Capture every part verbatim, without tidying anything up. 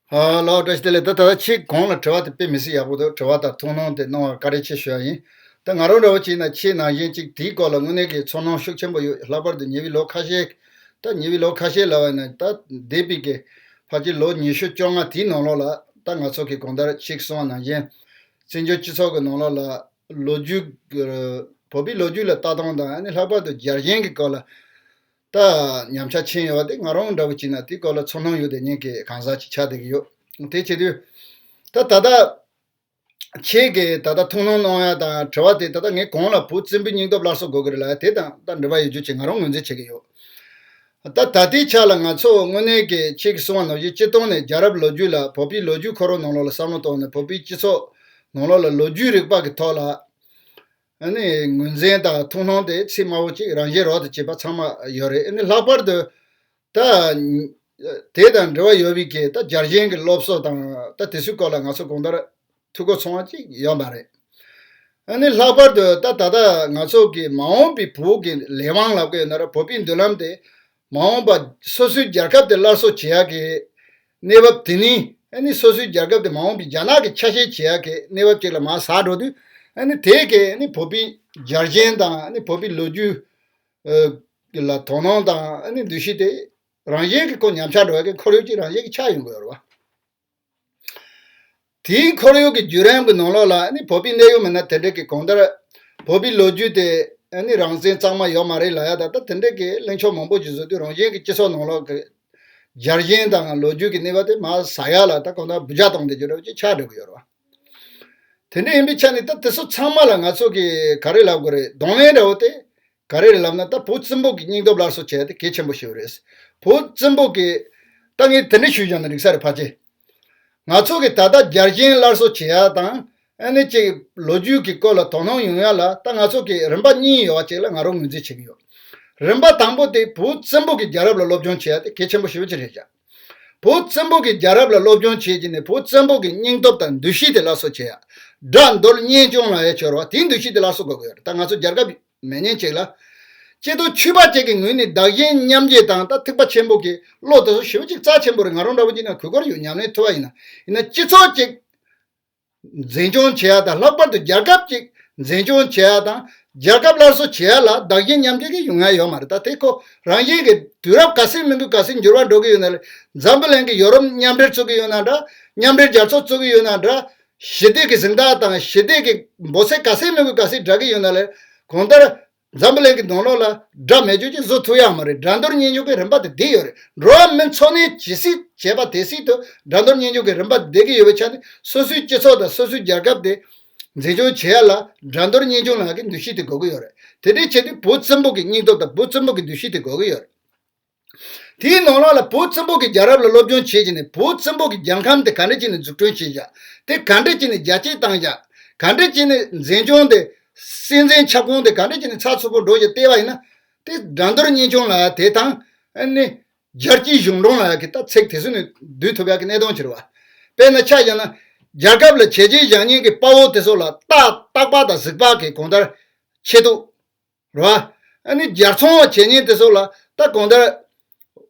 ཨ་ལོ། བཀྲ་ཤིས་བདེ་ལེགས། ད་ད་ལྟ་ཁྱེད་གོང་ལ་དྲི་བ་དེ་དཔེ་མི་སྲིད་ཡག་པོ་འདུག། དྲི་བ་དང་ཐུགས་སྣང་དེ་གནང་བར་བཀའ་དྲིན་ཆེ་ཞུ་ཡ་ཡིན། ད་ང་རང་འདྲ་བོ་བྱས་ན་ཁྱེད་ནང་བཞིན་གཅིག་དེའི་སྐོར་ལ་དངོས་གནས་ཀྱི་ཚོར་སྣང་ཤུགས་ཆེན་པོ་ཡོད། ལྷག་པར་དུ་ཉེ་བའི་ལོ་ཁ་ཤས། ད་ཉེ་བའི་ལོ་ཁ་ཤས་ལབ་པ་ཡིན་ན་ད་འདས་པའི་གི་ཕལ་ཆེར་ལོ་ཉི་ཤུ་བཅོ་ལྔ་དེའི་ནང་ལོགས་ལ་ད་ང་ཚོ་གི་གང་ལྟར་ཁྱེད་གསུངས་པ་ནང་བཞིན་བཙན་བྱོལ་སྤྱི་ཚོགས་ཀྱི་ནང་ལོགས་ལ་ལོ་རྒྱུས་ཀྱི་བོད་པའི་ལོ་རྒྱུས་ལ་ལྟ་སྟངས་དང་ཨ་ནི་ལྷག་པར་དུ་རྒྱལ་ཞེན་གྱི་སྐོར་ལ། ད་ཉམས་ཆག་ཕྱིན་ཡོད་པ་དེ་ང་རང་འདྲ་བོ་བྱས་ན་དེའི་སྐོར་ལ་ཚོར་སྣང་ཡོད་བསྡད་མཁན་གྱི་གང་ཟག་ཅིག་ཆགས་བསྡད་ཀྱི་ཡོད། དེ་བྱེད་དུས་ད་ད་ལྟ་ཁྱེད་ཀྱིས་ད་ལྟ་ཐུགས་སྣང་གནང་ཡ་དང་དྲི་བ་དེ་ད་ལྟ་ངས་གོང་ལ་བོད་བཙན་པོའི་སྙིང་སྟོབས་སླར་གསོ་དགོས་ཀྱི་རེད་ལབ་ཡ་དེ་དང་ད་འབྲེལ་བ་ཡོད་རྒྱུ་ཅིག་ང་རང་ངོས་འཛིན་བྱེད་ཀྱི་ཡོད། ད་ད་ལྟའི་ཆ་ལ་ང་ཚོ་དངོས་གནས་ཀྱི་ཁྱེད་ཀྱིས་གསུངས་པ་ནང་བཞིན་སྤྱིར་བཏང་ནས་རྒྱལ་རབས་ལོ་རྒྱུས་ལ་བོད་པའི་ལོ་རྒྱུས་ཁོ་རང་ནང་ལོགས་ལ་བསམ་བློ་བཏང་ནས་བོད་པའི་སྤྱི་ཚོགས་ནང་ལོགས་ལ་ལོ་རྒྱུས་རིག་པ་གི་ཐོག་ལ། ཨ་ནི་ངོས་འཛིན་དང་ཐུགས་སྣང་དེ་ཚད་དམའ་བོ་ཅིག་རང་བཞིན་རོགས་དང་བཅས་པ་ཚང་མ་ཡོད་རེད། ཨ་ནི་ལྷག་པར་དུ་ད་དེ་དང་འབྲེལ་བ་ཡོད་པའི་གི་ད་རྒྱལ་ཞེན་གྱི་སློབ་གསོ་དང་ད་དེ་ཚོའི་སྐོར་ལ་ང་ཚོ་གང་ལྟར་ཐུགས་ཁུར་ཚང་བ་ཅིག་ཡོད་མ་རེད། ཨ་ནི་ལྷག་པར་དུ་ད་ད་ལྟ་ང་ཚོ་གི་མ་འོངས་པའི་བོད་ཀྱི་ལས་དབང་ལབ་ཀྱི་ཡོད་ན་ར་བོད་པའི་མདུན་ལམ་དེ་མ་འོངས་པ་སོ་སོའི་རྒྱལ་ཁབ་དེ་སླར་གསོ་བྱེད་ཡག་གི་གནས་བབ་དེ་ནི་ཨ་ནི་སོ་སོའི་རྒྱལ་ཁབ་དེ་མ་འོངས་པའི་རྒྱ་ནག་གི་ཆ་ཤས་བྱེད་ཡག་གི་གནས་བབ་ཅིག་ལ་མར་ཟག་འགྲོ་དུས་ཨ་ནི་དེ་གི་ཨ་ནི་བོད་པའི་རྒྱལ་ཞེན་དང་ཨ་ནི་བོད་པའི་ལོ་རྒྱུས་ལ་དོ་སྣང་དང་ཨ་ནི་འདུ་ཤེས་དེ་རང་བཞིན་གྱི་ཁོ་ཉམས་ཆག་འགྲོ་ཡག་གི་ཁོར་ཡུག་ཅིག་རང་བཞིན་གྱི་ཆགས་ཡོང་གི་ཡོད་རེད་བ། དེའི་ཁོར་ཡུག་གི་བརྒྱུད་རིམ་གྱི་ནང་ལོགས་ལ་ཨ་ནི་བོད་པའི་གནད་ཡོད་མི་སྣ་དེ་འདྲ་གི་གང་ལྟར་བོད་པའི་ལོ་རྒྱུས་དེ་ཨ་ནི་རང་བཙན་གཙང་མ་ཡོད་མ་རེད་ལབ་ཡ་ད་ལྟ་དེ་འདྲ་གི་གླེང་ཕྱོགས་མང་པོ་ཞིག་བཟོ་དུས་རང་བཞིན་གྱི་སྤྱི་ཚོགས་ནང་ལོགས་ཀྱི་རྒྱལ་ཞེན་དང་ལོ་རྒྱུས་ཀྱི་གནས་བབ་དེ་མར་ཟག་ཡ་ལ་ད་གང་ལྟར་འབུད་རྒྱག་གཏོང་བསྡད་རྒྱུ་འདྲ་བོ་ཅིག་ཆགས་འགྲོ་གི་ཡོད་རེད་བ། དེ་འདྲ་ཡིན་པའི་ཆ་ནས་ད་དེ་ཚོ་ཚང་མ་ལ་ང་ཚོ་གི་ག་རེ་ལབ་དགོས་རེད། གདོང་ལེན་འདྲ་བོ་དེ་ག་རེ་རེད་ལབ་ན་ད་བོད་བཙན་པོ་གི་སྙིང་སྟོབས་སླར་གསོ་བྱས་ཏེ་གལ་ཆེན་པོ་ཞིག་རེད། བོད་བཙན་པོ་གི་ད་ངས་དེ་འདྲ་ཞུས་ཀྱང་ན་འགྲིག་ས་རེད་ཕལ་ཆེར། ང་ཚོ་གི་ད་ལྟ་རྒྱལ་ཞེན་སླར་གསོ་བྱེད་ཡ་དང་ཨ་ནི་ཅིག་ལོ་རྒྱུས་ཀྱི་སྐོར་ལ་དོ་སྣང་ཡོང་ཡ་ལ་ད་ང་ཚོ་གི་རིམ་པ་གཉིས་ཡོད་པ་ཅིག་ལ་ང་རང་ངོས་འཛིན་བྱེད་ཀྱི་ཡོད། རིམ་པ་དང་པོ་དེ་བོད་བཙན་པོ་གི་རྒྱལ་རབས་ལ་སློབ་སྦྱོང་བྱེད་ཡ་དེ་གལ་ཆེན་པོ་ཞེ་པོ་ཅིག་རེད་བཞག། བོད་བཙན་པོ་གི་རྒྱལ་རབས་ལ་སློབ་སྦྱོང་བྱེད་ཀྱི་ནས་བོད་བཙན་པོ་གི་སྙིང་སྟོབས་དང་འདུ་ཤེས་དེ་སླར་གསོ་བྱེད་ཡ། དགྲ་འདོར་གཉེན་སྐྱོང་ལ་ཡ་ཆོར་བ་དེའི་འདུ་ཤེས་དེ་སླར་གསོ་དགོས་ཀྱི་ཡོད་རེད། ད་ང་ཚོ་རྒྱལ་ཁབ་མེད་མཁན་ཅིག་ལ། སྐྱེ་དོ་ཆོས་པ་ཅིག་གི་ངོས་ནས་བདག་གཞན་མཉམ་བརྗེ་དང་ད་ཐེག་པ་ཆེན་པོ་གི་བློ་དེ་ཚོ་ཞེ་པོ་ཅིག་རྩ་ཆེན་པོ་རེད། ང་རང་འདྲ་བོ་ཅིག་ན་གོས་དཀར་ཡོད་ཉམས་ལེན་ཐུབ་པ་ཡིན་ན། ཡིན་ན་སྤྱི་ཚོགས་ཅིག་འཛིན་སྐྱོང་བྱེད་ཡ་དང་ལྷག་པར་དུ་རྒྱལ་ཁབ་ཅིག་འཛིན་སྐྱོང་བྱེད་ཡ་དང་རྒྱལ་ཁབ་སླར་གསོ་བྱེད་ཡ་ལ་བདག་གཞན་མཉམ་བརྗེ་གི་ཡོང་ཡ་ཡོད་མ་རེད། ད་དེ་ཁོ་རང་བཞིན་གྱི་དུས་རབས་ག་ཚོད་མི་འགུལ་ག་ཚོད་འགྱུར་བ་འགྲོ་གི་ཡོད་ན་ལས། འཛམ་བུ་གླིང་གི་ཡོ་རོབ་མཉམ་འབྲེལ་བཙུགས་གི་ཡོད་ན་འདྲ། མཉམ་འབྲེལ་རྒྱལ་ཚོགས་བཙུགས་གི་ཡོད་ན་འདྲ། ཞི་བདེ་གི་གཟེངས་རྟགས་དང་ཞི་བདེ་གི་འབོད་ཚིག་ག་ཚོད་མི་འགུལ་ག་ཚོད་སྒྲོག་གི་ཡོད་ན་ལས། གང་ལྟར་འཛམ་བུ་གླིང་གི་ནང་ལོགས་ལ་དགྲ་མེད་རྒྱུ་ཅིག་བཟོ་ཐུབ་ཡ་མ་རེད། དགྲ་འདོར་གཉེན་སྐྱོང་གི་རིམ་པ་དེ་བསྡད་ཡོད་རེད། འགྲོ་བ་མི་འཚོ་གནས་ཇི་སྲིད་བྱེད་པ་དེ་སྲིད་དུ་དགྲ་འདོར་གཉེན་སྐྱོང་གི་རིམ་པ་བསྡད་ཀྱི་ཡོད་པའི་ཆ་ནས་སོ་སོའི་སྤྱི་ཚོགས་དང་སོ་སོའི་རྒྱལ་ཁབ་དེ་འཛིན་སྐྱོང་བྱེད་ཡ་ལ་དགྲ་འདོར་གཉེན་སྐྱོང་ལ་གི་འདུ་ཤེས་དེ་དགོས་ཀྱི་ཡོད་རེད། དེ་འདྲའི་ཆེད་དུ་བོད་བཙན་པོ་གི་སྙིང་སྟོབས་དང་བོད་བཙན་པོ་གི་འདུ་ཤེས་དེ་དགོས་ཀྱི་ཡོད་རེད། དེའི་ནང་ལོགས་ལ་བོད་བཙན་པོ་གི་རྒྱལ་རབས་ལ་སློབ་སྦྱོང་བྱེད་ཀྱི་ནས་བོད་བཙན་པོ་གི་རྒྱལ་ཁམས་དེ་ག་འདྲ་བྱས་ནས་འཛུགས་སྐྲུན་བྱེད་བཞག། དེ་ག་འདྲ་བྱས་ནས་རྒྱ་སྐྱེད་བཏང་བཞག། ག་འདྲ་བྱས་ནས་འཛིན་སྐྱོང་དེ་སྲིད་འཛིན་ཁྱབ་ཁོངས་དེ་ག་འདྲ་བྱས་ནས་ཚགས་ཚུད་པོ་འགྲོ་བཞག་བལྟས་པ་ཡིན་ན། དེ་དགྲ་འདོར་གཉེན་སྐྱོང་ལ་དེ་དང་ཨ་ནི་རྒྱལ་གཅེས་གཞུང་དྲུང་ལ་གི་ད་ཚིག་དེ་ཚོ་ནས་བསྡུས་ཐུབ་ཡག་གི་གནད་དོན་ཅིག་རེད་བ། དཔེར་ན་ཆ་བཞག་ན་རྒྱལ་ཁབ་ལ་བྱས་རྗེས་བཞག་མཁན་གྱི་དཔའ་བོ་དེ་ཚོ་ལ་རྟག་རྟག་པ་དང་གཟིགས་པ་གི་གང་ལྟར་ཆེ་ཐུབ། རེད་བ། ཨ་ནི་རྒྱལ་ཚོང་བ་བྱེད་མཁན་དེ་ཚོ་ལ་ད་གང་ལྟར་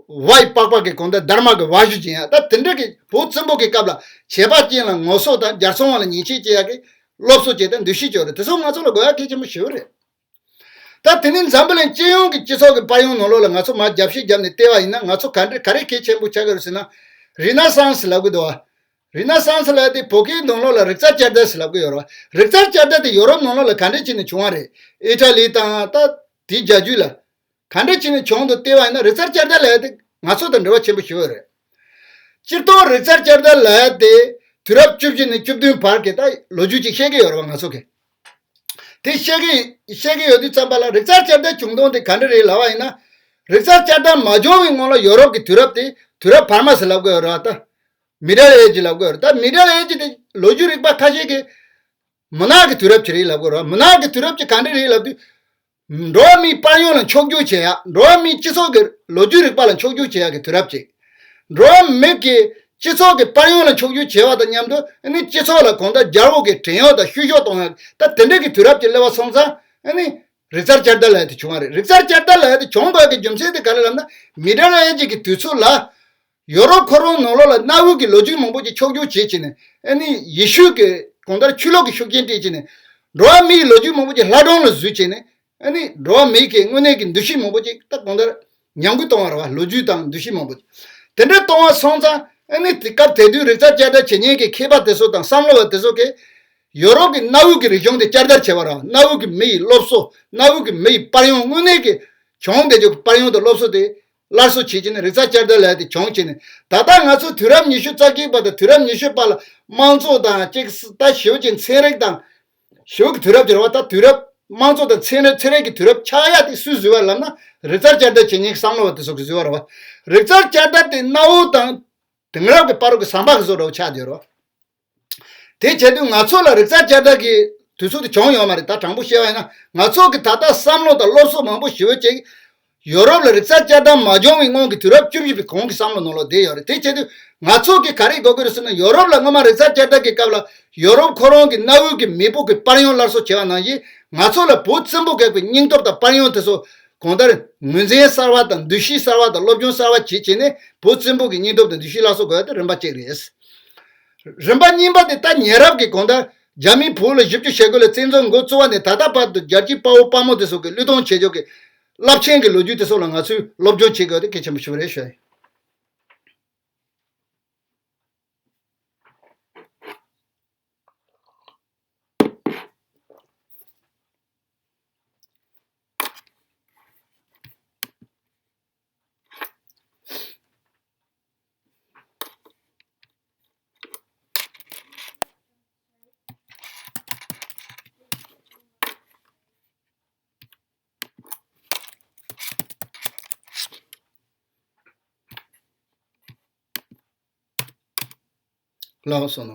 བའི་པགས་པ་གི་གང་ལྟར་དར་མ་གི་བ་ཞུ་བྱེད་ཡ། ད་དེ་འདྲ་གི་བོད་བཙན་པོ་གི་སྐབས་ལ་བྱེད་པ་ཅན་ལ་ངོ་སོ་དང་རྒྱལ་ཚོང་བ་ལ་ཉེས་ཆད་བཅད་ཡ་གི་སློབ་གསོ་བྱེད་དང་འདུ་ཤེས་བཅོས་རེད། དེ་ཚོ་ང་ཚོ་ལ་དགོས་ཡ་གལ་ཆེན་པོ་ཞེ་པོ་རེད། ད་དེ་ནི་འཛམ་བུ་གླིང་སྤྱི་ཡོངས་ཀྱི་སྤྱི་ཚོགས་ཀྱི་དཔལ་ཡོན་ནང་ལོགས་ལ་ང་ཚོ་མར་རྒྱབ་བཤིག་བརྒྱབ་ནས་བལྟས་པ་ཡིན་ན་ང་ཚོ་ག་འདྲ་ག་རེ་གལ་ཆེན་པོ་ཆགས་ཀྱི་རེད་ཟེར་ན། རི་ན་སཱན་སི་ལབ་གི་འདུག་བ། རི་ན་སཱན་སི་ལབ་ཡ་དེ་བོད་སྐད་ནང་ལོགས་ལ་རིག་རྩལ་བསྐྱར་ཟློས་ཟེར་ལབ་གི་ཡོད་རེད་བ། རིག་རྩལ་བསྐྱར་ཟློས་དེ་ཡོ་རོབ་ནང་ལོགས་ལ་ག་འདྲས་བྱས་ནས་བྱུང་བ་རེད། ཨི་ཊ་ལི་དང་ད་དེའི་རྒྱལ་རྒྱུད་ལ་ག་འདྲས་བྱས་ནས་བྱུང་འདུག་བལྟས་པ་ཡིན་ན་རིག་རྩལ་བསྐྱར་ཟློས་ལབ་ཡ་དེ་ང་ཚོ་དང་འབྲེལ་བ་ཆེན་པོ་ཞིག་ཡོད་རེད། སྤྱིར་བཏང་རིག་རྩལ་བསྐྱར་ཟློས་ལབ་ཡ་དེ་དུས་རབས་བཅུ་བཞི་ནས་བཅུ་བདུན་བར་གྱི་ད་ལོ་རྒྱུས་ཅིག་བཤད་ཀྱི་ཡོད་རེད་བ་ང་ཚོ་གི། དེ་བཤད་ཀྱི་བཤད་ཀྱི་ཡོད་དུས་ཙམ་པ་ལ་རིག་རྩལ་བསྐྱར་ཟློས་བྱུང་སྟངས་དེ་ག་འདྲ་རེད་ལབ་པ་ཡིན་ན། རིག་རྩལ་བསྐྱར་ཟློས་མ་བྱུང་བའི་སྔོན་ལ་ཡོ་རོབ་ཀྱི་དུས་རབས་དེ་དུས་རབས་བར་མ་ཟེར་ལབ་ཀྱི་ཡོད་རེད་བ་ད། མི་ཌལ་ཨེ་ཇི་ལབ་དགོས་རེད། ད་མི་ཌལ་ཨེ་ཇི་དེ་ལོ་རྒྱུས་རིག་པ་ཁ་ཤས་ཀྱིས་མུན་ནག་གི་དུས་རབས་ཅིག་རེད་ལབ་དགོས་རེད། མུན་ནག་གི་དུས་རབས་ཅིག་ག་འདྲ་རེད་ལབ་དུས། འགྲོ་བ་མིའི་དཔལ་ཡོན་ལ་འཕྱོག་རྒྱུ་བྱེད་ཡ། འགྲོ་བ་མིའི་སྤྱི་ཚོགས་ཀྱི་ལོ་རྒྱུས་རིག་པ་ལ་འཕྱོག་རྒྱུ་བྱེད་ཡ་གི་དུས་རབས་ཅིག། འགྲོ་བ་མི་གི་སྤྱི་ཚོགས་ཀྱི་དཔལ་ཡོན་ལ་འཕྱོག་རྒྱུ་བྱེད་པ་དང་མཉམ་དུ་ཨ་ནི་སྤྱི་ཚོགས་ལ་གང་ལྟར་རྒྱལ་པོ་གི་བྲན་གཡོག་དང་བཤུ་གཞོག་གཏོང་ཡ་ད་དེ་འདྲ་གི་དུས་རབས་ཅིག་སླེབས་པ་སོང་ཙང་ཨ་ནི་རིག་རྩལ་བསྐྱར་ཟློས་ལབ་ཡ་དེ་བྱུང་བ་རེད། རིག་རྩལ་བསྐྱར་ཟློས་ལབ་ཡ་དེ་བྱུང་དགོས་ཀྱི་རྒྱུ་མཚན་དེ་ག་རེ་ལབ་ན་མི་ཌལ་ཨེ་ཇི་གི་དུས་ཚོད་ལ། ཡོ་རོབ་ཁོ་རང་ནང་ལོགས་ལ་གནའ་བོའི་གི་ལོ་རྒྱུས་མང་པོ་ཅིག་ཕྱོགས་བསྒྱུར་བྱས་བྱས་ནས། ཨ་ནི་ཡེ་ཤུ་གི་གང་ལྟར་ཆོས་ལུགས་ཀྱི་ཤུགས་རྐྱེན་སྤྲད་བྱས་ནས། འགྲོ་བ་མིའི་ལོ་རྒྱུས་མང་པོ་ཅིག་ལྷ་སྒྲུང་ལ་བཟོས་བྱས་ནས། ཨ་ནི་འགྲོ་བ་མིའི་གི་དངོས་གནས་ཀྱི་འདུ་ཤེས་མང་པོ་ཅིག་ད་གང་ལྟར་ཉམས་རྒུད་གཏོང་བ་རེད་བ། ལོ་རྒྱུས་དང་འདུ་ཤེས་མང་པོ་ཅིག་དེ་འདྲ་གཏོང་བ་སོང་ཙང་། ཨ་ནི་དེ་སྐབས་དེ་དུས་རིག་རྩལ་བསྐྱར་ཟློས་བྱེད་མཁན་གྱི་མཁས་པ་དེ་ཚོ་དང་བསམ་བློ་བ་དེ་ཚོ་གིས་ཡོ་རོབ་ཀྱི་གནའ་བོའི་གི་རིག་གཞུང་དེ་བསྐྱར་ཟློས་བྱས་པ་རེད་བ། གནའ་བོའི་གི་མི་ཡི་སློབ་གསོ། གནའ་བོའི་གི་མི་ཡི་པར་ཡང་། དངོས་གནས་ཀྱི་བྱུང་བསྡད་རྒྱུ་གི་པར་ཡང་དང་སློབ་གསོ་དེ་སླར་གསོ་བྱེད་བྱས་ནས། རིག་རྩལ་བསྐྱར་ཟློས་ལབ་ཡ་དེ་བྱུང་བྱས་ནས། ད་ལྟ་ང་ཚོ་དུས་རབས་ཉི་ཤུ་རྩ་གཅིག་པ་དང་དུས་རབས་ཉི་ཤུ་པ་ལ་དམངས་གཙོ་དང་གཅིག་ད་ཞེ་པོ་ཅིག་ཚན་རིག་དང་ཞེ་པོ་གི་དུས་རབས་ཅིག་རེད་བ། ད་དུས་རབས་དམངས་གཙོ་དང་ཚན་རིག་ཚན་རིག་གི་དུས་རབས་ཆགས་ཡ་དེ་སུས་བཟོས་པ་ལབ་ན། རིག་རྩལ་བསྐྱར་ཟློས་བྱེད་མཁན་གྱི་བསམ་བློ་བ་དེ་ཚོ་གིས་བཟོས་པ་རེད་བ། རིག་རྩལ་བསྐྱར་ཟློས་དེ་གནའ་བོ་དང་དེང་རབས་ཀྱི་བར་གྱི་ཟམ་པ་གི་བཟོ་འདྲ་བོ་ཆགས་བསྡད་ཡོད་རེད་བ། དེ་བྱས་དུས་ང་ཚོ་ལ་རིག་རྩལ་བསྐྱར་ཟློས་ཀྱི་དུས་ཚོད་དེ་བྱུང་ཡོད་མ་རེད། ད་དྲང་པོ་བཤད་པ་ཡིན་ན། ང་ཚོ་གི་ད་ལྟ་བསམ་བློ་དང་སློབ་གསོ་མང་པོ་ཞེ་པོ་ཅིག་ཡོ་རོབ་ལ་རིག་རྩལ་བསྐྱར་ཟློས་མ་བྱུང་བའི་སྔོན་གྱི་དུས་རབས་བཅུ་བཞི་པའི་གོང་གི་བསམ་བློ་ནང་ལོགས་བསྡད་ཡོད་རེད། དེ་བྱས་དུས་ང་ཚོ་གིས་ག་རེ་དགོས་ཀྱི་རེད་ཟེར་ན། ཡོ་རོབ་ལ་སྔོན་མ་རིག་རྩལ་བསྐྱར་ཟློས་ཀྱི་སྐབས་ལ་ཡོ་རོབ་ཁོ་རང་གི་གནའ་བོའི་གི་མེས་པོ་གི་པར་ཡང་སླར་གསོ་བྱས་པ་ནང་བཞིན། ང་ཚོ་ལ་བོད་བཙན་པོ་བཀག་པའི་སྙིང་སྟོབས་དང་པར་ཡང་དེ་ཚོ་གང་ལྟར་ངོས་འཛིན་གསར་བ་དང་འདུ་ཤེས་གསར་བ་དང་སློབ་སྦྱོང་གསར་བ་བྱེད་བྱས་ནས། བོད་བཙན་པོ་གི་སྙིང་སྟོབས་དང་འདུ་ཤེས་སླར་གསོ་དགོས་ཡ་དེ་རིམ་པ་གཅིག་རེད། རིམ་པ་གཉིས་པ་དེ་ད་ཉེ་རབས་ཀྱི་གང་ལྟར་རྒྱ་མིས་བོད་ལ་ཞིབ་འཇུག་བྱེད་དགོས་ལ། བཙན་འཛུལ་འགོ་བཙུགས་པ་ནས་ད་ལྟ་བར་དུ་རྒྱལ་གཅེས་དཔའ་བོ་དཔའ་མོ་དེ་ཚོ་གི་བློས་གཏོང་བྱེད་ཕྱོགས་ཀྱི་རླབས་ཆེན་གྱི་ལོ་རྒྱུས་དེ་ཚོ་ལ་ང་ཚོས་སློབ་སྦྱོང་བྱེད་དགོས་དེ་གལ་ཆེན་པོ་ཞིག་རེད་ཞུ་ཡ་ཡིན། ལགས་སོ་ནོ།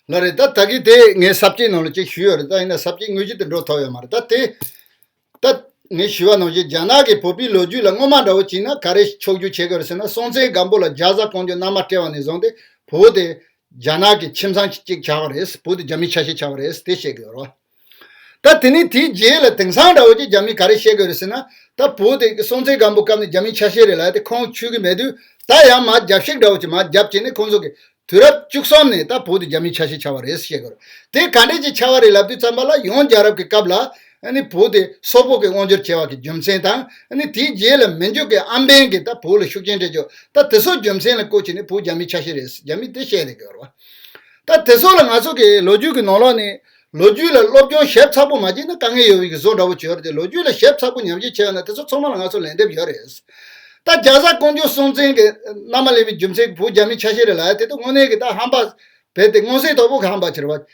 ལགས་རེད། ད་ད་གིན་དེ་ངས་ས་བཅད་ནང་ལ་ཅིག་ཞུས་ཡོད་རེད། ད་ཡིན་ན་ས་བཅད་དངོས་གཞི་དེ་འགྲོ་ཐུབ་ཡོད་མ་རེད། ད་དེ་ད་ངས་ཞུས་པ་ནང་བཞིན། རྒྱ་ནག་གིས་བོད་པའི་ལོ་རྒྱུས་ལ་སྔོན་མ་འདྲ་བོ་བྱས་ན་ག་རེ་ཕྱོགས་བསྒྱུར་བྱེད་དགོས་རེད་ཟེར་ན། སྲོང་བཙན་སྒམ་པོ་ལ་རྒྱ་བཟའ་བཀོང་རྒྱུ་མནའ་མ་སྤྲད་པ་ནས་བཟུང་སྟེ་བོད་དེ་རྒྱ་ནག་གི་ཁྱིམ་ཚང་གཅིག་ཆགས་པ་རེད། བོད་དེ་རྒྱ་མིའི་ཆ་ཤས་ཆགས་པ་རེད། དེ་བཤད་དགོས་རེད་བ། ད་དེ་ནས་དེའི་རྗེས་ལ་དེང་སང་འདྲ་བོ་ཅིག་རྒྱ་མིས་ག་རེ་བཤད་དགོས་རེད་ཟེར་ན། ད་བོད་དེ་སྲོང་བཙན་སྒམ་པོའི་སྐབས་ནས་རྒྱ་མིའི་ཆ་ཤས་རེད་ལབ་ཡ་དེ་ཁུངས་འཁྱོལ་གི་མེད་དུས། ད་ཡང་མར་རྒྱབ་བཤིག་འདྲ་བོ་ཅིག་མར་རྒྱབ་བྱས་ནས། ཁོང་ཚོ་གིས་དུས་རབས་བཅུ་གསུམ་ནས་ད་བོད་དེ་རྒྱ་མིའི་ཆ་ཤས་ཆགས་པ་རེད་བཤད་དགོས་རེད། དེ་ག་འདྲས་ཅིག་ཆགས་པ་རེད་ལབ་དུས་ཙམ་པ་ལ། ཡང་རྒྱལ་རབས་ཀྱི་སྐབས་ལ་ཨ་ནི་བོད་དེ་སོག་པོ་གིས་དབང་བསྒྱུར་བྱས་པ་གི་རྒྱུ་མཚན་དང་། ཨ་ནི་དེའི་རྗེས་ལ་མན་ཇུ་གི་ཨམ་བན་གྱིས་ད་བོད་ལ་ཤུགས་རྐྱེན་སྤྲད་རྒྱུ། ད་དེ་ཚོ་རྒྱུ་མཚན་ལ་བཀོད་བྱས་ནས་བོད་རྒྱ་མིའི་ཆ་ཤས་རེད། རྒྱ་མིས་དེ་བཤད་བསྡད་ཀྱི་ཡོད་རེད་བ། ད་དེ་ཚོ་ལ་ང་ཚོ་གི་ལོ་རྒྱུས་ཀྱི་ནང་ལོགས་ནས་ལོ་རྒྱུས་ལ་སློབ་སྦྱོང་ཞིབ་ཚགས་པོ་མ་བྱས་ན་དཀའ་ངལ་ཡོད་པའི་གི་བཟོ་འདྲ་བོ་ཅིག་ཡོད་རེད་དེ། ལོ་རྒྱུས་ལ་ཞིབ་ཚགས་པོ་ཉམས་ཞིབ་བྱས་ཡོད་ན་དེ་ཚོ་ཚང་མ་ལ་ང་ཚོ་ལན་འདེབས་ཡོད་རེད། ད་རྒྱ་བཟའ་བཀོང་རྒྱུ། སྲོང་བཙན་གྱི་མནའ་མ་ལེན་པའི་རྒྱུ་མཚན་གྱིས་བོད་རྒྱ་མིའི་ཆ་ཤས་རེད་ལབ་ཡ་དེ་ད་དངོས་གནས་ཀྱི་ད་ཧམ་པ། རྦད་དེ་མངོན་གསལ་དོད་པོ་གི་ཧམ་པ་ཅིག་རེད་བ།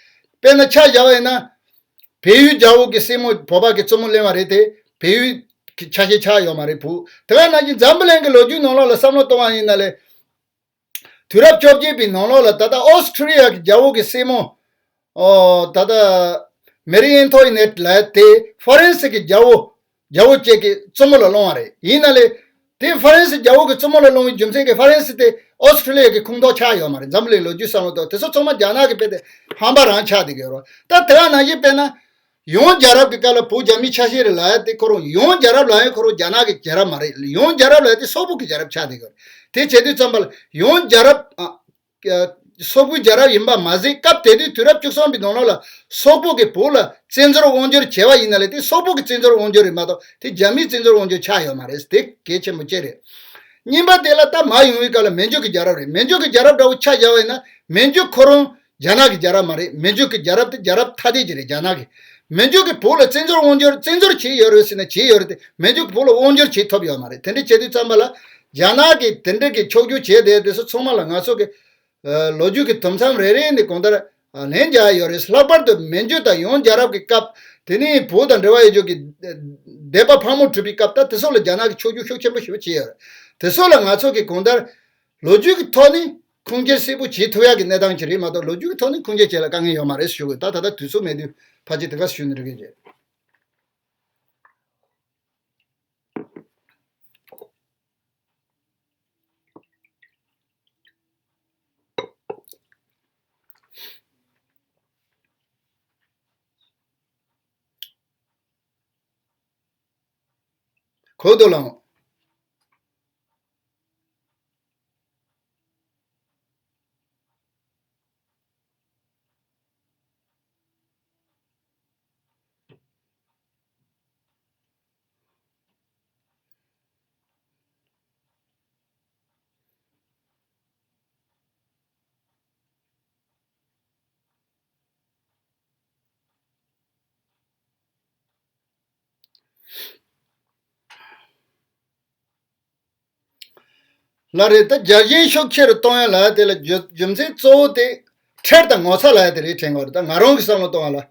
དཔེར་ན་ཆ་བཞག་པ་ཡིན་ན། བལ་ཡུལ་རྒྱལ་པོ་གི་སྲས་མོ་བོད་པ་གི་བཙུན་མོ་ལེན་པ་རེད་དེ། བལ་ཡུལ་གྱི་ཆ་ཤས་ཆགས་ཡོད་མ་རེད་བོད། དེ་ག་ནང་བཞིན་འཛམ་བུ་གླིང་གི་ལོ་རྒྱུས་ནང་ལོགས་ལ་བསམ་བློ་གཏོང་བ་ཡིན་ན་ལས། དུས་རབས་བཅོ་བརྒྱད་པའི་ནང་ལོགས་ལ་ད་ལྟ་ཨོ་སི་ཁྲུ་ལི་ཡ་གི་རྒྱལ་པོ་གི་སྲས་མོ། ཨོ། ད་ལྟ་མེ་རི་ཨན་ཐོ་ཡི་ནེ་ཊི་ལབ་དེ་ཧྥ་རན་སི་གི་རྒྱལ་པོ། རྒྱལ་པོ་གཅིག་གི་བཙུན་མོ་ལ་སློང་བ་རེད། ཡིན་ན་ལས་དེ་ཧྥ་རན་སི་རྒྱལ་པོ་གི་བཙུན་མོ་ལ་སློང་བའི་རྒྱུ་མཚན་གྱིས་ཧྥ་རན་སི་དེ་ཨོ་སི་ཁྲུ་ལི་ཡ་གི་ཁོངས་གཏོགས་ཆགས་ཡོད་མ་རེད། འཛམ་བུ་གླིང་ལོ་རྒྱུས་བསམ་བློ་གཏོང་དེ་ཚོ་ཚང་མ་རྒྱ་ནག་གི་དཔེ་དེ་ཧམ་པ་རང་ཆགས་བསྡད་ཀྱི་ཡོད་རེད། ད་དེ་ག་ནང་བཞིན་དཔེར་ན། ཡང་རྒྱལ་རབས་ཀྱི་སྐབས་ལ་བོད་རྒྱ་མིའི་ཆ་ཤས་རེད་ལབ་ཡ་དེ་ཁོ་རང་ཡང་རྒྱལ་རབས་ལབ་ཡ་ཁོ་རང་རྒྱ་ནག་གི་རྒྱལ་རབས་མ་རེད། ཡང་རྒྱལ་རབས་ལབ་ཡ་དེ་སོག་པོ་གི་རྒྱལ་རབས་ཆགས་བསྡད་ཀྱི་ཡོད་རེད། དེ་བྱེད་དུས་ཙམ་པ་ལ་ཡང་རྒྱལ་རབས། ཨ། སོག་པོའི་རྒྱལ་རབས་ཡིན་པ་མ་ཟད། སྐབས་དེ་དུས་དུས་རབས་བཅུ་གསུམ་པའི་ནང་ལོགས་ལ་སོག་པོ་གིས་བོད་ལ་བཙན་འཛུལ་དབང་བསྒྱུར་བྱས་པ་ཡིན་ན་ལས་དེ་སོག་པོ་གི་བཙན་འཛུལ་དབང་བསྒྱུར་རེད་མ་གཏོགས་དེ་རྒྱ་མིའི་བཙན་འཛུལ་དབང་བསྒྱུར་ཆགས་ཡོད་མ་རེད། དེ་གལ་ཆེན་པོ་གཅིག་རེད། གཉིས་པ་དེ་ལ་ད་མར་ཡོང་བའི་སྐབས་ལ་མན་ཇུ་གི་རྒྱལ་རབས་རེད། མན་ཇུ་གི་རྒྱལ་རབས་འདྲ་བོ་ཆ་བཞག་པ་ཡིན་ན། མན་ཇུ་ཁོ་རང་རྒྱ་ནག་གི་རྒྱལ་རབས་མ་རེད། མན་ཇུ་གི་རྒྱལ་རབས་དེ་རྒྱལ་རབས་ཐ་དད་ཅིག་རེད། རྒྱ་ནག་གི། མན་ཇུ་གིས་བོད་ལ་བཙན་འཛུལ་དབང་བསྒྱུར། བཙན་འཛུལ་བྱས་ཡོད་རེད་ཟེར་ན་བྱས་ཡོད་རེད་དེ། མན་ཇུ་གིས་བོད་ལ་དབང་བསྒྱུར་བྱེད་ཐུབ་ཡོད་མ་རེད། དེ་འདྲ་བྱེད་དུས་ཙམ་པ་ལ་རྒྱ་ནག་གིས་དེ་འདྲ་གི་ཕྱོགས་བསྒྱུར་བྱས་བསྡད་དེ་ཚོ་ཚང་མ་ལ་ང་ཚོ་གི། ཨ། ལོ་རྒྱུས་ཀྱི་དུམ་མཚམས་རེ་རེ་ནས་གང་ལྟར། ཨ། ལན་རྒྱག་ཡོད་རེད། ལྷག་པར་དུ་མན་ཇུ་དང་ཡང་རྒྱལ་རབས་ཀྱི་སྐབས། དེ་ནས་བོད་དང་འབྲེལ་བ་ཡོད་རྒྱུ་གི་སྡེ་པ་ཕག་མོ་གྲུ་པའི་སྐབས། ད་དེ་ཚོ་ལ་རྒྱ་ནག་གིས་ཕྱོགས་བསྒྱུར་ཤུགས་ཆེན་པོ་ཞེ་པོ་བྱས་ཡོད་རེད། དེ་ཚོ་ལ་ང་ཚོ་གི་གང་ལྟར་ལོ་རྒྱུས་ཀྱི་ཐོག་ནས་ཁུངས་སྐྱེལ་གསལ་པོ་བྱེད་ཐུབ་ཡག་གི་གནས་སྟངས་ཅིག་རེད་མ་གཏོགས། ལོ་རྒྱུས་ཀྱི་ཐོག་ནས་ཁུངས་སྐྱེལ་བྱེད་ལ་དཀའ་ངལ་ཡོད་མ་རེད་ཞུ་དགོས། ད་ད་ལྟ་དུས་ཚོད་མེད་དུས་ཕལ་ཆེར་དེ་ག་ཞུ་ནི་རེད་གི་རེད། ཧོབ་ཏེ་ལངས། ལགས་རེད། ད་རྒྱལ་ཞེན་ཤུགས་ཆེ་རུ་གཏོང་ཡ་ལབ་ཡ་དེ་ལ་རྒྱུ་རྒྱུ་མཚན་གཙོ་བོ་དེ་ཁྲེལ་དང་ངོ་ཚ་ལབ་ཡ་དེ་རེད་དྲན་གྱི་ཡོད་རེད། ད་ང་རང་གི་བསམ་བློ་གཏོང་བ་ལ།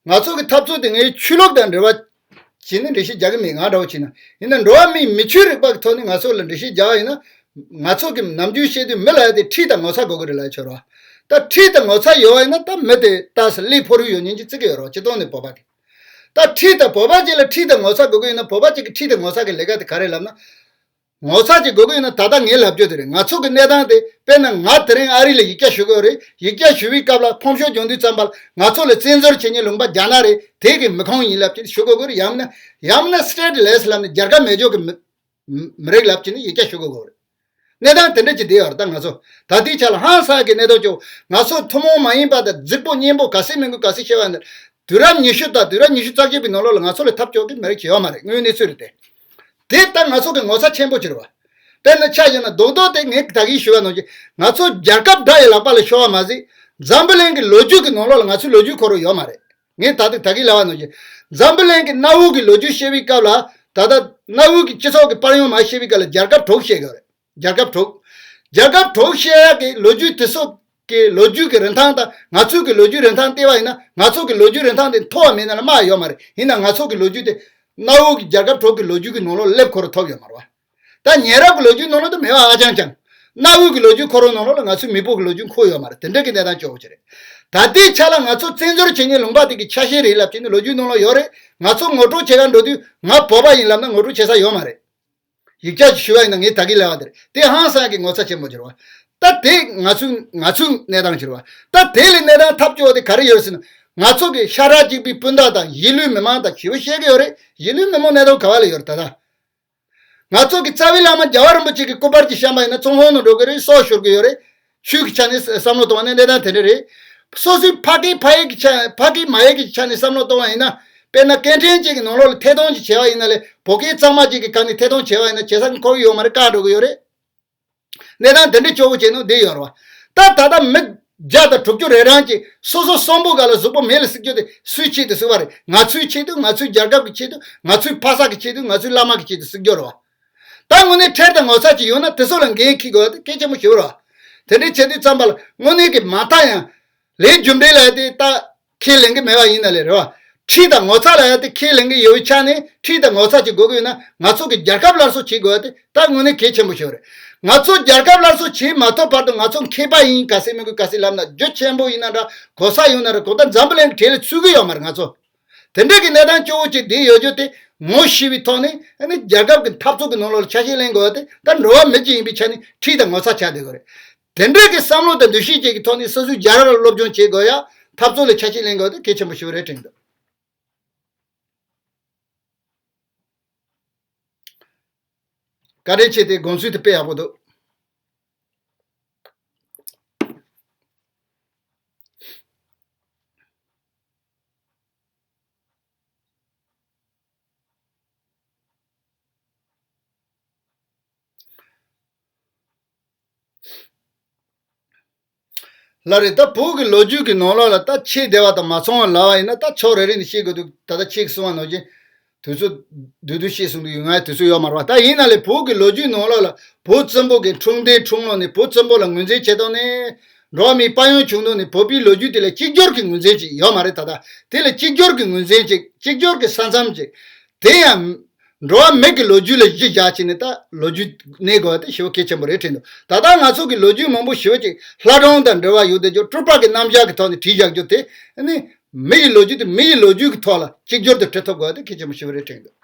ང་ཚོ་གི་འཐབ་རྩོད་དེ་ངའི་ཆོས་ལུགས་དང་འབྲེལ་བ་བྱས་ནས་འགྲེལ་བཤད་རྒྱག་གི་མེད། ང་འདྲ་བོ་བྱས་ན། ཡིན་ན་འགྲོ་བ་མིའི་མི་ཆོས་རིག་པ་གི་ཐོག་ནས་ང་ཚོ་ལ་འགྲེལ་བཤད་རྒྱག་པ་ཡིན་ན། ང་ཚོ་གི་ནམ་རྒྱུན་བཤད་དུས་མི་ལབ་ཡ་དེ་ཁྲེལ་དང་ངོ་ཚ་དགོས་ཀྱི་རེད་ལབ་ཡ་ཆོག་རེད་བ། ད་ཁྲེལ་དང་ངོ་ཚ་ཡོད་པ་ཡིན་ན་ད་མི་དེ་ད་སི་ལས་ཕོ་རུ་ཡོད་ཉན་གྱི་བརྩི་གི་ཡོད་རེད་བ། སྤྱིར་བཏང་ནས་བོད་པ་གི། ད་ཁྲེལ་དང་བོད་པ་ཅིག་ལ་ཁྲེལ་དང་ངོ་ཚ་དགོས་ཀྱི་ཡིན་ན་བོད་པ་ཅིག་གི་ཁྲེལ་དང་ངོ་ཚ་གི་ལས་ཀ་དེ་ག་རེ་ལབ་ན། ངོ་ཚ་ཅིག་དགོས་ཀྱི་ཡིན་ན་ད་ལྟ་ངས་ལབ་རྒྱུ་དེ་རེད། ང་ཚོ་གི་གནས་སྟངས་དེ་དཔེར་ན་ང་དེ་རིང་ཨ་རི་ལ་ཡིག་ཆ་ཞུ་གི་ཡོད་རེད། ཡིག་ཆ་ཞུ་བའི་སྐབས་ལ་ཕོམ་ཤོག་སྦྱོང་དུས་ཙམ་པ་ལ་ང་ཚོ་ལ་བཙན་འཛུལ་བྱེད་མཁན་ལུང་པ་རྒྱ་ནག་རེད། དེ་གི་མི་ཁོངས་ཡིན་ལབ་ཀྱི་ཞུ་དགོས་ཀྱི་རེད། ཡང་ན་ཡང་ན་སི་ཊེ་ཊི་ལེ་སི་ལབ་ནས་རྒྱལ་ཁབ་མེད་ཕྱོགས་ཀྱི་མི་མི་རིགས་ལབ་ཀྱི་ནི་ཡིག་ཆ་ཞུ་དགོས་ཀྱི་རེད། གནས་སྟངས་དེ་འདྲ་ཅིག་བསྡད་ཡོད་རེད། ད་ང་ཚོ་ད་ལྟའི་ཆ་ལ་ཧང་སང་གི་གནས་སྟངས་ཅིག་ང་ཚོ་ཐུན་མོང་མ་ཡིན་པ་དང་རྫིག་པོ་སྙན་པོ་ག་ཚོད་མིན་དགོས་ག་ཚོད་བཤད་པ་ནི། དུས་རབས་ཉི་ཤུ་དང་དུས་རབས་ཉི་ཤུ་རྩ་གཅིག་པའི་ནང་ལོགས་ལ་ང་ཚོ་ལ་འཐབ་ཕྱོགས་ཀྱི་མི་རིགས་ཅིག་ཡོད་མ་རེད། དངོས་གནས་ཚུལ་རེད་དེ། དེ་ལྟར་ང་ཚོ་གི་ངོ་ཚ་ཆེན་པོ་ཅིག་རེད་བ། དཔེར་ན་ཆ་བཞག་ན་རྡོག་རྡོག་དེ་ངས་ད་གིན་ཞུ་བ་ནང་བཞིན་ང་ཚོ་རྒྱལ་ཁབ་དགྲ་ཡི་ལག་པ་ལ་ཤོར་བ་མ་ཟད། འཛམ་བུ་གླིང་གི་ལོ་རྒྱུས་ཀྱི་ནང་ལོགས་ལ་ང་ཚོའི་ལོ་རྒྱུས་ཁོ་རང་ཡོད་མ་རེད། ངས་ད་ལྟ་ད་གིན་ལབ་པ་ནང་བཞིན། འཛམ་བུ་གླིང་གི་གནའ་བོའི་གི་ལོ་རྒྱུས་བཤད་པའི་སྐབས་ལ་ད་ལྟ་གནའ་བོའི་གི་སྤྱི་ཚོགས་ཀྱི་དཔལ་ཡོན་མ་བཤད་པའི་སྐབས་ལ་རྒྱལ་ཁབ་དྲུག་བཤད་དགོས་རེད། རྒྱལ་ཁབ་དྲུག་རྒྱལ་ཁབ་དྲུག་བཤད་ཡག་གི་ལོ་རྒྱུས་དེ་ཚོ་གི་ལོ་རྒྱུས་ཀྱི་རིན་ཐང་དང་ང་ཚོའི་གི་ལོ་རྒྱུས་རིན་ཐང་བལྟས་པ་ཡིན་ན་ང་ཚོ་གི་ལོ་རྒྱུས་རིན་ཐང་དེ་མཐོ་བ་མེད་ན་ལ་དམའ་བ་ཡོད་མ་རེད། ཡིན་ན་ང་ཚོ་གི་ལོ་རྒྱུས་དེ་གནའ་བོའི་གི་རྒྱལ་ཁབ་དྲུག་གི་ལོ་རྒྱུས་ཀྱི་ནང་ལོགས་སླེབས་ཁོ་རང་ཐོབ་ཡོད་མ་རེད་བ། ད་ཉེ་རབས་ཀྱི་ལོ་རྒྱུས་ནང་ལོགས་དུ་མེད་པ་ཨ་ཅང་ཅང་། གནའ་བོའི་གི་ལོ་རྒྱུས་ཁོ་རང་ནང་ལོགས་ལ་ང་ཚོའི་མེས་པོ་གི་ལོ་རྒྱུས་འཁོད་ཡོད་མ་རེད། དེ་འདྲ་གི་གནས་སྟངས་སྐྱོ་བོ་ཅིག་རེད། ད་ལྟའི་ཆ་ལ་ང་ཚོ་བཙན་འཛུལ་བྱེད་མཁན་ལུང་པ་དེ་གི་ཆ་ཤས་རེད་ལབ་ཀྱི་ནི་ལོ་རྒྱུས་ནང་ལོགས་ཡོད་རེད། ང་ཚོ་ངོ་སྤྲོད་བྱེད་ག་འགྲོ་དུས་ང་བོད་པ་ཡིན་ལབ་ན་ངོ་སྤྲོད་བྱེད་ས་ཡོད་མ་རེད། ཡིག་ཆ་ཞིག་ཞུ་བ་ཡིན་ན་ངས་ད་གིན་ལབ་པ་དེ་རེད། དེ་ཧང་སང་གི་ངོ་ཚ་ཆེན་པོ་གྱུར་བ། ད་དེ་ང་ཚོའི་ང་ཚོའི་གནས་སྟངས་གྱུར་བ། ད་དེ་ལས་གནས་སྟངས་ཐབས་སྐྱོ་བ་དེ་ག་རེ་ཡོད་ཟེར་ན། ང་ཚོ་གི་ཤ་ཁྲག་གཅིག་པའི་སྤུན་ཟླ་དང་གཞིས་ལུས་མི་མང་དང་ཞི་བ་བཤད་གི་ཡོད་རེད། གཞིས་ལུས་མི་མང་གནས་སྟངས་ག་བ་ལ་ཡོད་རེད་ད་ལྟ། ང་ཚོ་གི་རྩ་བའི་བླ་མ་རྒྱལ་བ་རིན་པོ་ཆེ་གི་སྐུ་པར་གྱི་བཤམས་པ་ཡིན་ན་ཚོང་ཁང་ནང་འགྲོ་གི་རེད། སྲོག་ཤོར་གི་ཡོད་རེད། ཆོས་ཀྱི་ཆ་ནས་བསམ་བློ་གཏོང་བ་ནི་གནས་སྟངས་དེ་འདྲ་རེད། སོ་སོའི་ཕ་སྐད་ཕ་ཡུལ་གྱི་ཆ་ཕ་སྐད་མ་ཡུལ་གྱི་ཆ་ནས་བསམ་བློ་གཏོང་བ་ཡིན་ན། དཔེར་ན་སྐད་འཕྲིན་ཅིག་གི་ནང་ལོགས་ལ་ཐད་གཏོང་ཅིག་བྱས་པ་ཡིན་ན་ལས་བོད་སྐད་གཙང་མ་ཅིག་གི་སྒང་ནས་ཐད་གཏོང་བྱས་པ་ཡིན་ན་བྱེད་ས་འཁོར་གི་ཡོད་མ་རེད། བཀག་འགྲོ་གི་ཡོད་རེད། གནས་སྟངས་དེ་འདྲ་སྐྱོ་བོ་བྱས་ནོ་འདི་ཡོད་རེད་བ། ད་ད་ལྟ་མི་བརྒྱ་དང་དྲུག་ཅུ་རེ་གྲངས་ཀྱིས་སོ་སོ་གསོན་པོ་སྒང་ལ་གཟུགས་པོ་མེ་ལ་བསྲེགས་རྒྱུ་དེ་སུའི་ཆེད་དུ་བསྲེགས་པ་རེད། ང་ཚོའི་ཆེད་དུ། ང་ཚོའི་རྒྱལ་ཁབ་ཀྱི་ཆེད་དུ། ང་ཚོའི་ཕ་ས་གི་ཆེད་དུ། ང་ཚོའི་བླ་མ་གི་ཆེད་དུ་བསྲེགས་རྒྱུ་རེད་བ། ད་དངོས་གནས་ཁྲེལ་དང་ངོ་ཚ་ཅིག་ཡོད་ན་དེ་ཚོ་ལ་འགན་འཁྱེར་དགོས་པ་དེ་གལ་ཆེན་པོ་ཞིག་རེད་བ། དེ་འདྲའི་བྱེད་དུས་ཙམ་པ་ལ་དངོས་གནས་ཀྱི་མ་མཐའ་ཡང་ལས་རྒྱུ་འབྲས་ལ་དེ་ད་ཁས་ལེན་གྱི་མེད་པ་ཡིན་ན་ལས་རེད་བ། ཁྲེལ་དང་ངོ་ཚ་ལ་ཡང་དེ་ཁས་ལེན་གྱི་ཡོད་པའི་ཆ་ནས་ཁྲེལ་དང་ངོ་ཚ་ཅིག་དགོས་ཀྱི་ཡོད་ན་ང་ཚོ་གི་རྒྱལ་ཁབ་སླར་གསོ་བྱེད་དགོས་པ་དེ་ད་དངོས་གནས་གལ་ཆེན་པོ་ཞིག་རེད། ང་ཚོ་རྒྱལ་ཁབ་སླར་གསོ་བྱེད་མ་ཐུབ་བར་དུ་ང་ཚོ་མཁས་པ་ཡིན་ག་ཚད་མི་དགོས་ག་ཚད་ལབ་ན་རྒྱུ་ཆེན་པོ་ཡིན་ན་འདྲ་གོ་ས་ཡོད་ན་ར་གོ་ད་འཛམ་བུ་གླིང་གི་གྲས་ལ་ཚུད་ཀྱི་ཡོད་མ་རེད་ང་ཚོ། དེ་འདྲ་གི་གནས་སྟངས་སྐྱོ་བོ་ཅིག་བསྡད་ཡོད་རྒྱུ་དེ་ངོ་ཤེས་པའི་ཐོག་ནས་ཨ་ནི་རྒྱལ་ཁབ་ཀྱི་འཐབ་རྩོད་ཀྱི་ནང་ལོགས་ལ་ཆ་ཤས་ལེན་དགོས་པ་དེ་ད་འགྲོ་བ་མི་གཅིག་ཡིན་པའི་ཆ་ནས་ཁྲེལ་དང་ངོ་ཚ་ཆགས་བསྡད་དགོས་རེད། དེ་འདྲ་གི་བསམ་བློ་དང་འདུ་ཤེས་ཅིག་གི་ཐོག་ནས་སོ་སོའི་རྒྱལ་རབས་ལ་སློབ་སྦྱོང་བྱེད་དགོས་ཡ། འཐབ་རྩོད་ལ་ཆ་ཤས་ལེན་དགོས་པ་དེ་གལ་ཆེན་པོ་ཞིག་རེད་དྲན་འདུག་བཀའ་དྲིན་ཆེ། དེ་དགོངས་ཚུལ་དེ་དཔེ་ཡག་པོ་འདུག་ལགས་རེད། ད་བོད་ཀྱི་ལོ་རྒྱུས་ཀྱི་ནང་ལོགས་ལ་ད་ཆེས་བདེ་བ་དང་མ་ཚང་བ་ལབ་པ་ཡིན་ན་ད་ཕྱོགས་རེ་རེ་ནས་བཤད་དགོས་འདུག་ད་ལྟ་ཁྱེད་ཀྱིས་གསུངས་པ་ནང་བཞིན་དུས་ཚོད་བསྡུས་བསྡུས་བཤད་གསུང་གི་ཡོད། ང་དུས་ཚོད་ཡོད་མ་རེད་བ། ད་ཡིན་ན་ལས་བོད་ཀྱི་ལོ་རྒྱུས་ནང་ལོགས་ལ་བོད་བཙན་པོ་གི་འཁྲུངས་འདས་འཁྲུངས་ལོ་ནས་བོད་བཙན་པོ་ལ་ངོས་འཛིན་བྱེད་སྟངས་ནས་འགྲོ་བ་མིའི་དཔལ་ཡོན་བྱུང་སྟངས་ནས་བོད་པའི་ལོ་རྒྱུས་དེ་ལ་གཅིག་གྱུར་གྱི་ངོས་འཛིན་ཅིག་ཡོད་མ་རེད། ད་ལྟ་དེ་ལ་གཅིག་གྱུར་གྱི་ངོས་འཛིན་ཅིག་གཅིག་གྱུར་གྱི་ས་མཚམས་ཅིག་དེ་ཡང་འགྲོ་བ་མི་གི་ལོ་རྒྱུས་ལ་གཞི་བཞག་བྱས་ནས་ད་ལོ་རྒྱུས་གནས་དགོས་པ་དེ་ཞེ་པོ་གལ་ཆེན་པོ་རེད་དྲན་འདུག་ད་ལྟ་ང་ཚོ་གི་ལོ་རྒྱུས་མང་པོ་ཞེ་པོ་ཅིག་ལྷ་སྒྲུང་དང་འབྲེལ་བ་ཡོད་དེ་ཅོ་སྤྲུལ་པ་གི་རྣམ་གཞག་གི་ཐོག་ནས་བྲིས་བཞག་རྒྱུ་དེ་ནི་མི་ཡི་ལོ་རྒྱུས་དེ་མི་ཡི་ལོ་རྒྱུས་ཀྱི་ཐོག་ལ་གཅིག་གྱུར་དུ་བྲི་ཐུབ་དགོས་པ་དེ་གལ་ཆེན་པོ་ཞེ་པོ་རེད་དྲན་འདུག